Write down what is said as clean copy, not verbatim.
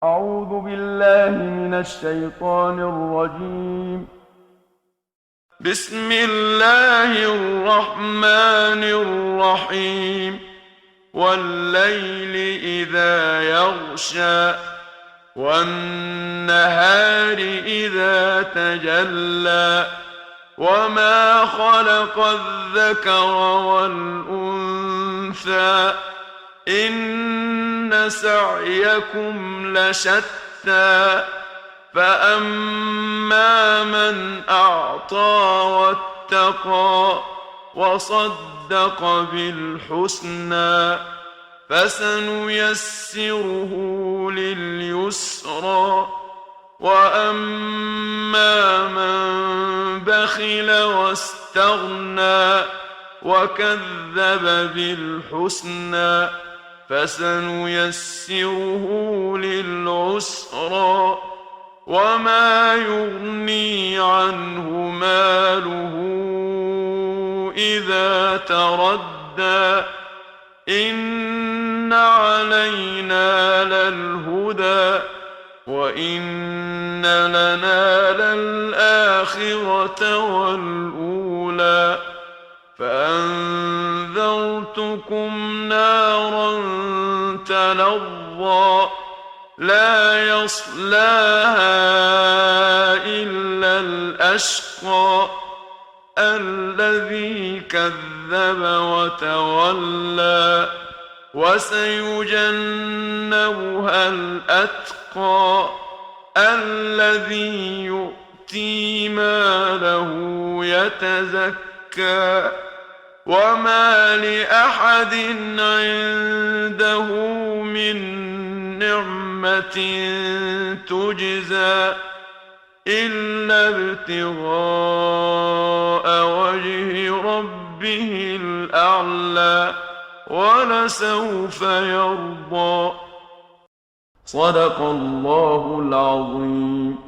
أعوذ بالله من الشيطان الرجيم. بسم الله الرحمن الرحيم. والليل إذا يغشى، والنهار إذا تجلى، وما خلق الذكر والأنثى، إن سعيكم لشتى. فأما من أعطى واتقى وصدق بالحسنى فسنيسره لليسرى. وأما من بخل واستغنى وكذب بالحسنى فسنيسره للعسرى. وما يغني عنه ماله إذا تردى. إن علينا للهدى، وإن لنا للآخرة والأولى. فأنذرتكم نارا تلظى لا يصلاها إلا الأشقى الذي كذب وتولى. وسيجنبها الأتقى الذي يؤتي ماله يتزكى. وما لأحد عنده من نعمة تجزى إلا ابتغاء وجه ربه الأعلى، ولسوف يرضى. صدق الله العظيم.